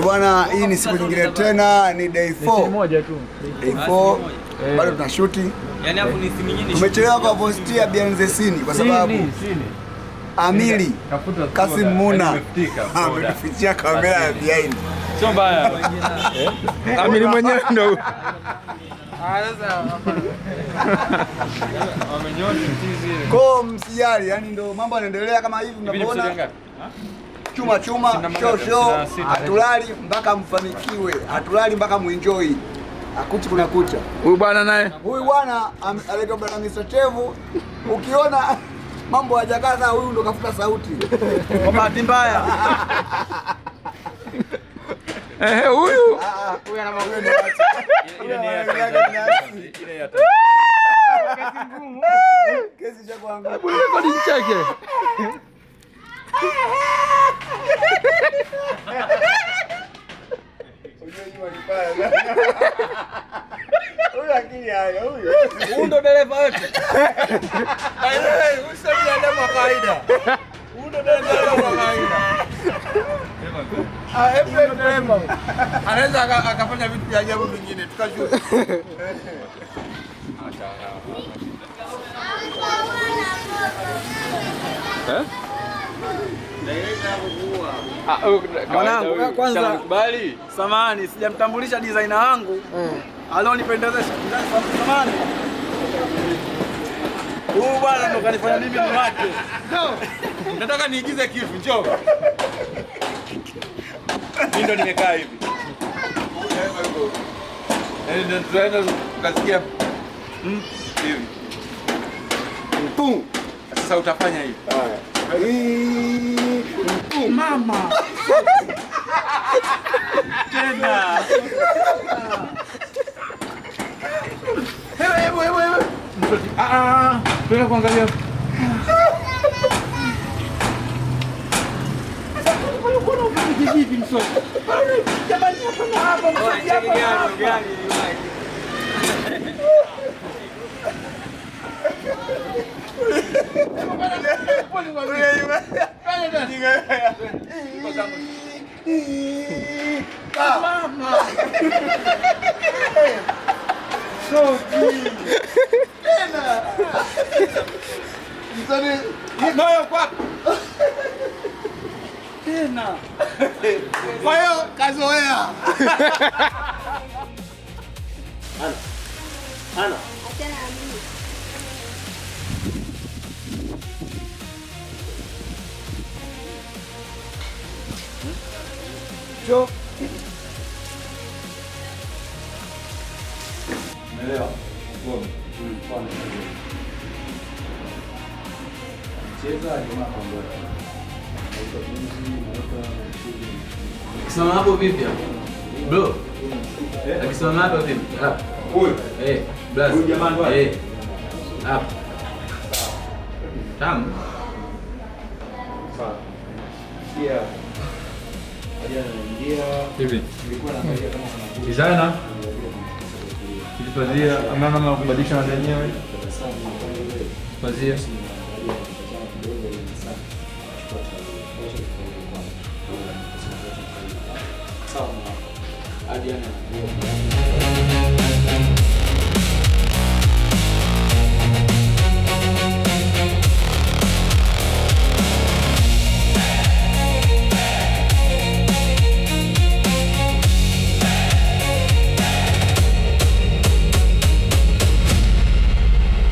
Eh bwana, hii ni siku nyingine tena, ni day 4. Moja tu. Day 4 bado tunashuti. Yaani hapo ni simu nyingine. Tumechelewa kwa postia behind the scene kwa sababu Amili Kasim Muna ametufichia kamera ya behind. Sio mbaya. Amili mwenyewe ndo Kwa msijali, yani ndo mambo yanaendelea kama hivi mnavyoona. Chuma chuma, show show, hatulali mpaka mfanikiwe, hatulali mpaka muenjoy. Akuchi kuna kucha. huyu bwana naye. Huyu bwana anaitwa bwana Mr. Chevu. Ukiona mambo hajakaa sawa, huyu ndo kafuta sauti. Kwa bahati mbaya. Ehe, huyu Huyu ana Kesi cha kwangu. Hebu rekodi nicheke. Huyu akili hayo huyu. Huyu ndo dereva wetu. By the way, huyu sio binadamu wa kawaida. Huyu ndo dereva wa kawaida. Ah, hebu dereva. Anaweza akafanya vitu vya ajabu vingine tukajua. Eh? Mwanangu, kwanza samahani, sijamtambulisha designer wangu alionipendezesha. Samahani. Huyu bwana ndo kanifanya mimi ni wake. Nataka niigize kitu, njoo. Mimi ndo nimekaa hivi. Yaani ndo tunaenda tukasikia hivi. Pum. Sasa utafanya hivi. Mama. Tena. Hebu hebu hebu hebu. Ah ah, tuenda kuangalia. Moyo kwa Tena. Kwa hiyo kazoea. Achana na mimi. Cho. Umeelewa? Akisimama hapo vipi hapo? Bro. Akisimama hapo vipi? Hapo. Huyu. Eh, blaza. Huyu jamaa ndo Eh. Hapo. Tamu. Hivi. Designer. Pazia, amna namna ya kubadilisha na lenyewe. Pazia.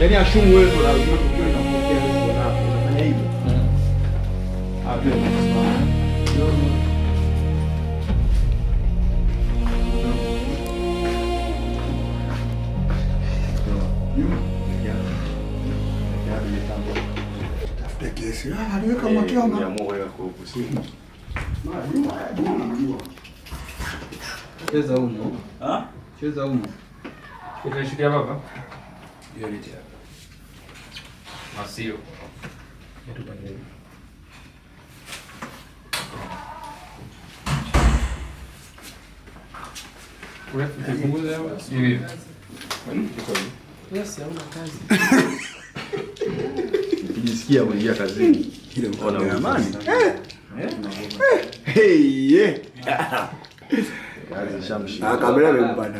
Yaani ashumu wewe ndo unajua tukio linakutokea wewe uko nako, unafanya hivyo. Ah, pia unasimama. Tafute kesi. Ah, aliweka mwakeo ma. Cheza humo. Ah? Cheza humo. Utaishikia baba? Hiyo ni hapa. Masio. Urefu tupunguze hapa. Hivi. Yes, hauna kazi. Ukijisikia unaingia kazini. Ile amani. Hey, yeah. Kamera imempata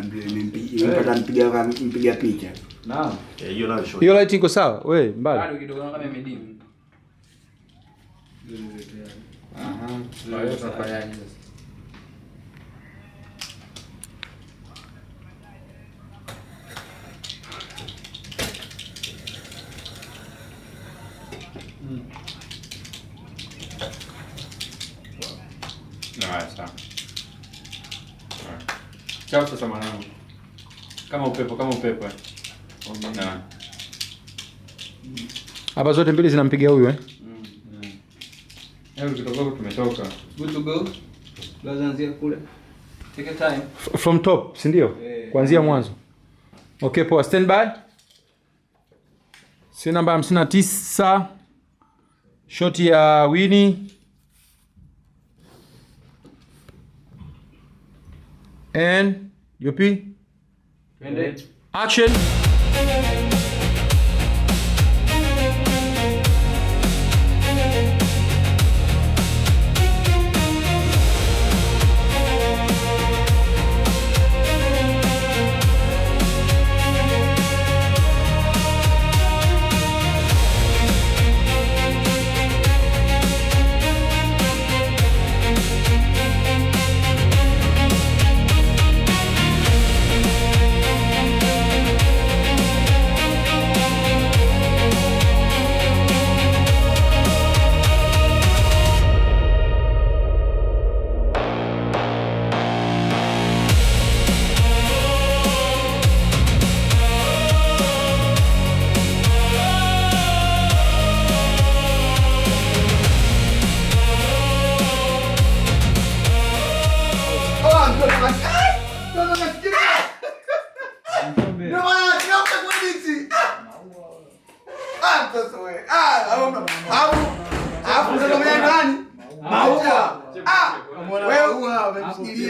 mpiga picha. Naam. Hiyo nayo shot. Hiyo light iko sawa? Wewe mbali. Bado kidogo kama imedimu. Aha. Leo tunafanyaje sasa? Sawa. Chao sasa mwanangu. Kama upepo, kama upepo. Na. Hapa zote mbili zinampiga huyu eh? Hebu kidogo tumetoka. Good to go. Tuanzie kule. Take your time. From top, si ndio? Kuanzia mwanzo. Okay, poa. Stand by. Si namba 59. Shoti ya Winnie. And UP. Action.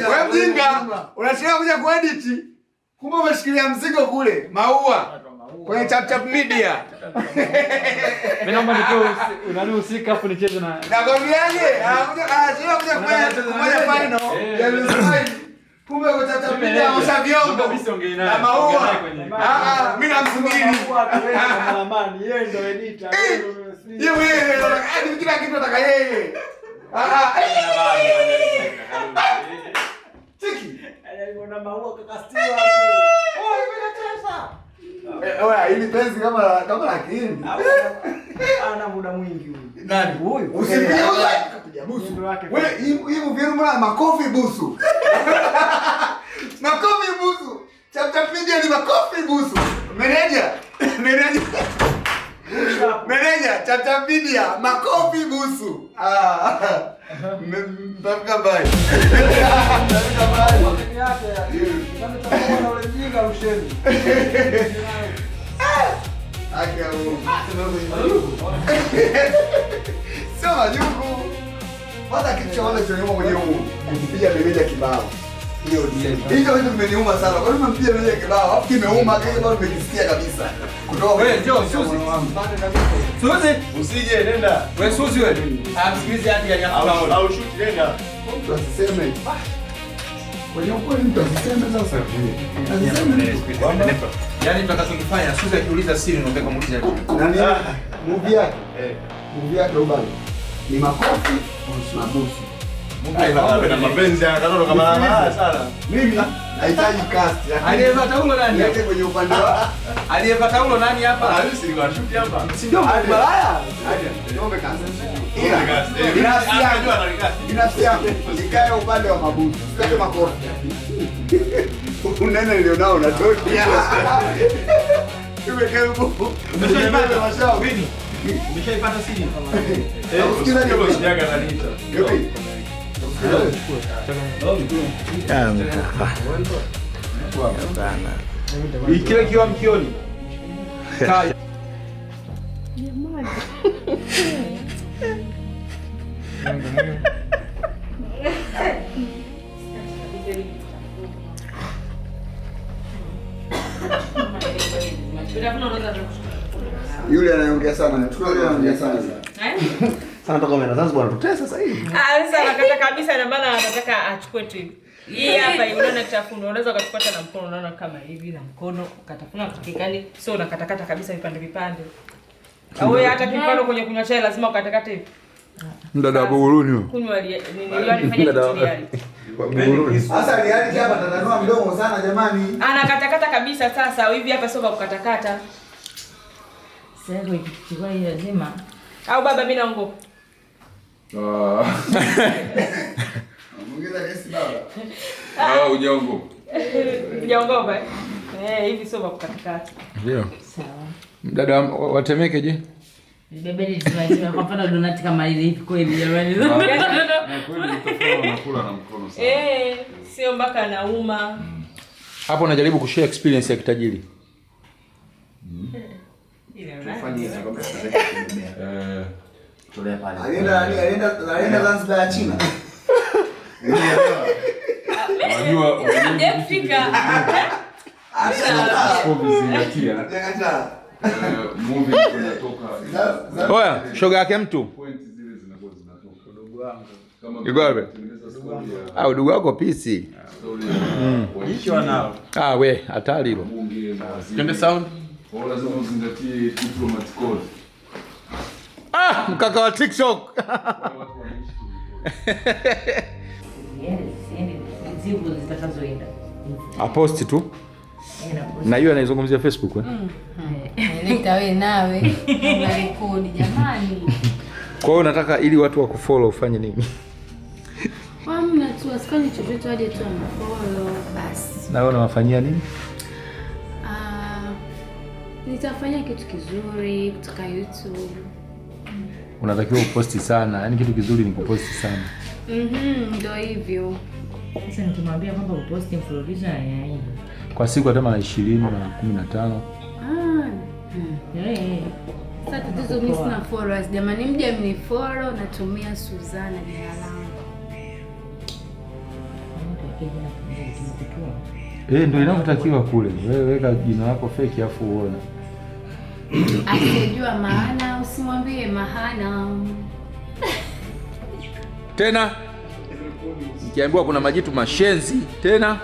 Wewe mjinga unachelewa kuja kuedit. Kumbe umeshikilia mzigo kule maua kwenye Chap Chap Media. Mimi naomba nipewe unani usika afu nicheze na. Nakwambiaje? Anachelewa kuja kufanya final ya nusu. Kumbe kwa Chap Chap Media osha vyombo na maua. Mimi namsubiri. Yeye ndo editor. Yeye mwenyewe kila kitu ataka yeye. Chiki. Aliona maua kakastiwa hapo. Oh, imenacheza. Oya, hili penzi kama la kihindi. Ana muda mwingi huyu. Nani huyu? Usipige kapiga busu. Wewe hii movie mbona makofi busu. Makofi busu. Chap Chap Media ni makofi busu. Meneja. Meneja. Meneja Chap Chap Media makofi busu. Mtafika mbali. Mtafika mbali. Kama ule mjinga usheni. Haki ya Mungu. Sio majuku. Hata kitu cha kwanza kilichoniuma kwenye huu kumpiga meneja kibao. Hiyo hicho kitu kimeniuma sana. Kwa nini umempiga meneja kibao? Alafu kimeuma kile bado nimejisikia kabisa. Kutoka wewe njoo Suzi. Suzi, usije nenda. Wewe Suzi wewe. Amsikilize hadi ya hapo. Au shoot nenda. Mtu asiseme. Kwenye ukweli mtu asiseme sasa. Asiseme. Yaani tutakachokifanya Suzi akiuliza siri unaongea kumuuliza. Nani? Movie yake. Movie yake ubali. Ni makofi mabusu. Mungu na mapenzi anakatoka kama malaya sana. Mimi nahitaji cast. Aliyevaa taulo nani hapa? Kwenye upande wa aliyevaa taulo nani hapa? Harusi ni kwa shoot hapa. Si ndio malaya? Niombe cast. Binafsi yangu nikae upande wa mabusu. Sitaki makofi. Unene nilionao unatosha. Tumekaribu. Umeshaipata mashauri. Umeshaipata siri? Usikiza ni shijaga na nita. Ikiwa kiwa mkioni. Jamani. Yule anayeongea sana, chukua yule anayeongea sana. Sana toka mena Zanzibar anatutesa sasa hivi. Sasa anakata kabisa na maana anataka achukue tu hivi. Hii hapa unaona kitafuno, unaweza ukachukua na mkono, unaona kama hivi na mkono ukatafuna kikani, sio unakatakata kabisa vipande vipande. Au wewe hata kifano kwenye kunywa chai lazima ukatakate hivi. Mdada wa Buguruni huyo. Kunywa nini alifanya kitu reality. Buguruni. Sasa reality hapa tatanua mdomo sana jamani. Anakatakata kabisa sasa hivi hapa sio kwa kukatakata. Sasa ikichukua hiyo lazima. Au baba mimi naongopa. Ongeza kesi baba. Hujaongopa. Hujaongopa eh? Hivi sio kwa kukatakata. Ndio. Sawa. Mdada watemeke je? Bebe ni kwa mfano donati kama ile hivi kweli jamani. Na kweli utafuna unakula na mkono sana. Sio mpaka nauma. Hapo unajaribu kushare experience ya kitajiri. Tufanye hivi kwamba tuweze tolea pale. Alienda Zanzibar ya China. Unajua hajafika. Usipozingatia. Movie inatoka. Oya, shoga yake mtu. Point zile zinakuwa zinatoka. Ndugu wangu. Kama Yuko wapi? Ah, ndugu wako pisi. Jicho wanao. Ah, we, hatari hilo. Twende sound. Kwa lazima uzingatie diplomat code. Ah, mkaka wa TikTok. Yes, yani zipo zitakazoenda. Aposti tu. Na hiyo anaizungumzia Facebook eh? Nileta wewe nawe na rekodi jamani. Kwa hiyo nataka ili watu wakufollow ufanye nini? Hamna tu asifanye chochote aje tu amfollow basi. Na wewe unawafanyia nini? Nitafanya kitu kizuri kutoka YouTube. Unatakiwa uposti sana. Yaani kitu kizuri ni kuposti sana. Ndio hivyo. Sasa nikimwambia kwamba uposti mfululizo na yeye. Kwa siku hata mara 20 na 15. Sasa tatizo mimi sina followers jamani, mje mnifollow, natumia Suzana jina langu. Ndio inavyotakiwa kule. Wewe weka jina lako fake afu uone. Asijua maana usimwambie mahana. Tena nikiambiwa kuna majitu mashenzi tena.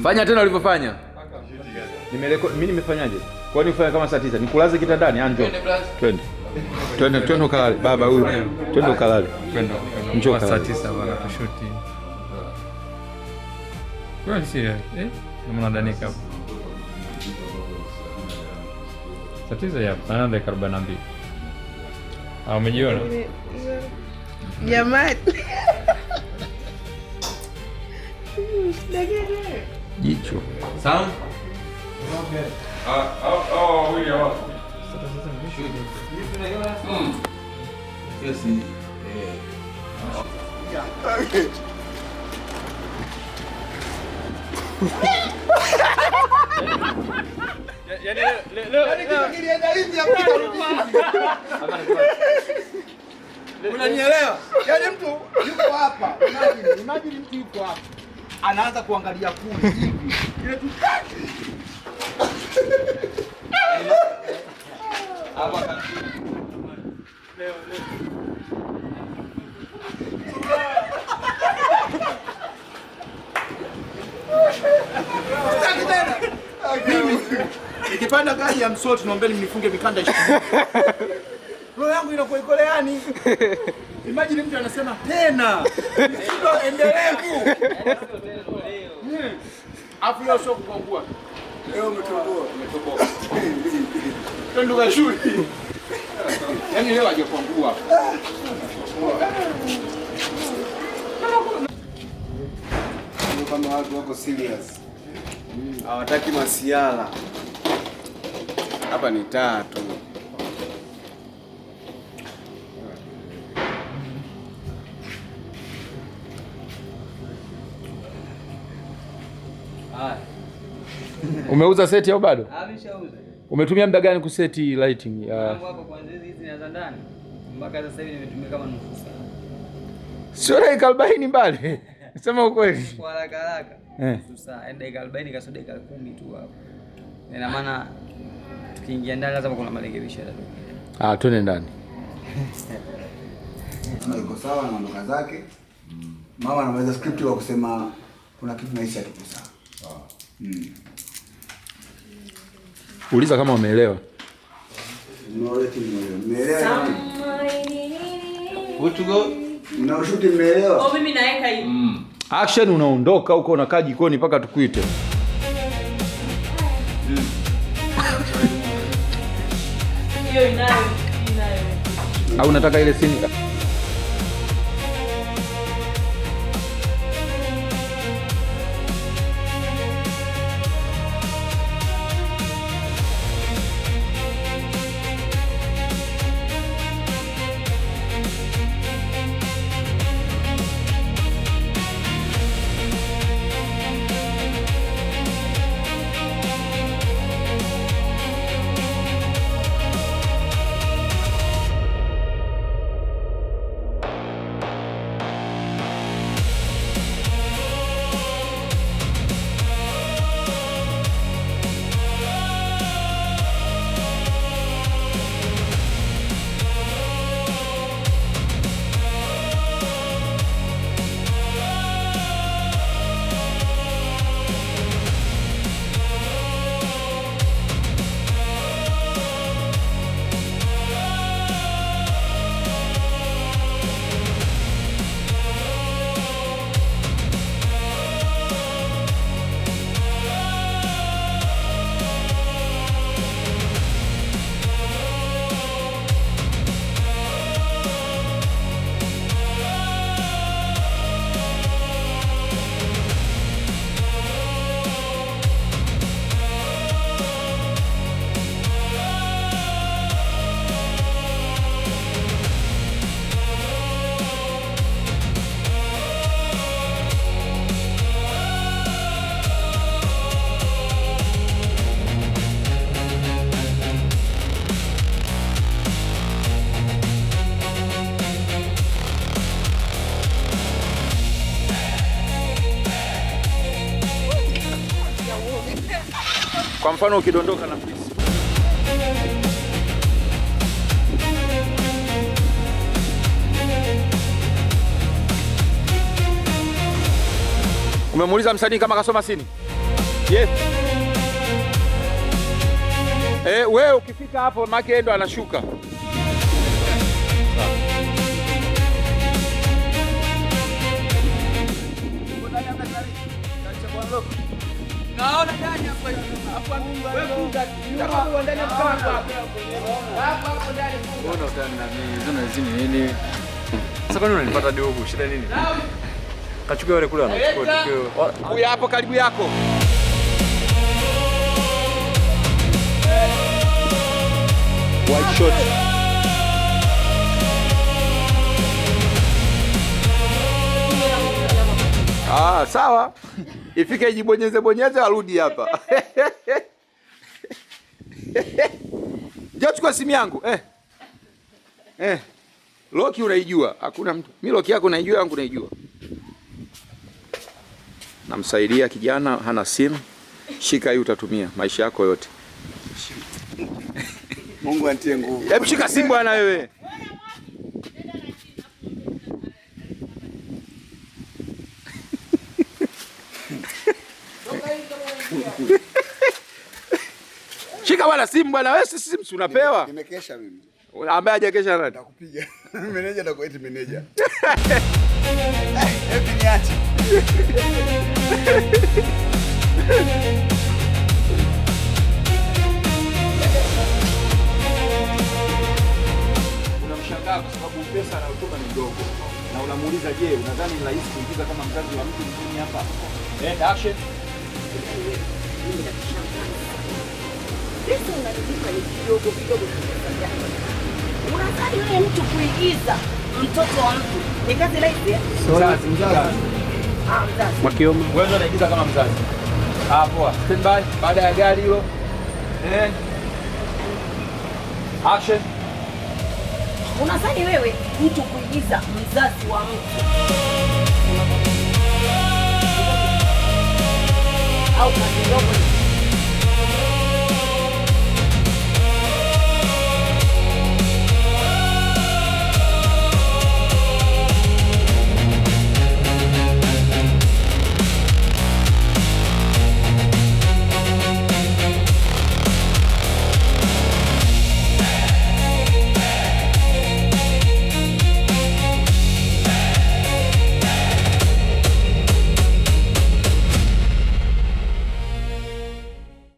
Fanya tena ulivyofanya. Nimeleko mimi nimefanyaje? Kwa nini ufanye kama saa 9? Nikulaze kitandani anjo. Twende. Twende twende ukalale baba huyu. Twende ukalale. Twende. Njoo saa 9 bwana tushuti. Kwa si eh? Mbona danika hapo? Saa 9 ya 8:42. Ah, umejiona? Jamani. Jicho. Sound? Okay. Wili hapo. Yes. Yaani leo kilienda hivi hapo. Unanielewa? Yaani mtu yuko hapa. Imagine mtu yuko hapa. Anaanza kuangalia kule hivi. Ile tu hapa leo leo. Sitaki tena. Mimi nikipanda gari ya msoti naombeni mnifunge mikanda 20. Roho yangu inakuwa iko leani. Imagine mtu anasema tena. Mtindo endelevu. Afu leo sio kukwangua. Leo umetoboa. Umetoboa. Twende kashuti. Yaani leo hajakwangua. Kama watu wako serious. Hawataki masiala. Hapa ni taa tu. Umeuza seti au bado? Ameshauza. Umetumia muda gani kuseti lighting? Hapo kuanzia hizi za ndani mpaka sasa hivi nimetumia kama nusu saa. Sio dakika 40 mbali. Sema ukweli. Kwa haraka haraka. Nusu saa, yaani dakika 40 kasoro dakika 10 tu hapo. Ina maana tukiingia ndani lazima kuna marekebisho yatatokea. Ah, twende ndani. Mama yuko sawa na ondoka zake. Mama anamaliza script kwa kusema kuna kitu nahisi hakipo sawa. Uliza kama umeelewa. Umeelewa? Good to go. Mnaoshuti mmeelewa? Oh, mimi naeka hivi. Action, unaondoka huko unakaa jikoni mpaka tukuite. Hiyo inayo, inayo. Au unataka ile scene? Kwa mfano ukidondoka na fisi. Umemuuliza msanii kama kasoma sini? Yes. Wewe ukifika hapo maki ndo anashuka. Naona ndani hapo hapo wewe funga hapo ndani hapo hapo. Hapo hapo ndani funga. Mbona utani na mimi hizo na hizi nini? Sasa kwani unanipata hadi huku shida nini? Kachukua wale kule anachukua tukio. Huyu hapo karibu yako. White shot. Ah, sawa. Ifike jibonyeze bonyeze arudi hapa. Njoo chukua simu yangu. Loki unaijua, hakuna mtu. Mimi loki yako naijua, yangu naijua. Namsaidia kijana hana simu. Shika hii utatumia maisha yako yote. Mungu antie nguvu. Hebu shika simu bwana wewe. Shika bwana simu bwana wewe, si simu unapewa. Nimekesha mimi. Ambaye hajakesha nani? Nitakupiga. Meneja na kuita meneja. Hebu niache. Unamshangaa kwa sababu pesa anayotoka ni ndogo. Na unamuuliza je, unadhani ni rahisi kuingiza kama mzazi wa mtu mjini hapa? And action. Mimi nakushangaa. Pesa unalipa ni kidogo kidogo pesa yako. Unadhani wewe mtu kuigiza mtoto wa mtu ni kazi rahisi? Mzazi, mzazi. Ah, mzazi. Mwakioma. Wewe unaigiza kama mzazi. Ah, poa. Stand by baada ya gari hilo. Action. Unadhani wewe mtu kuigiza mzazi wa mtu au kazi ndogo?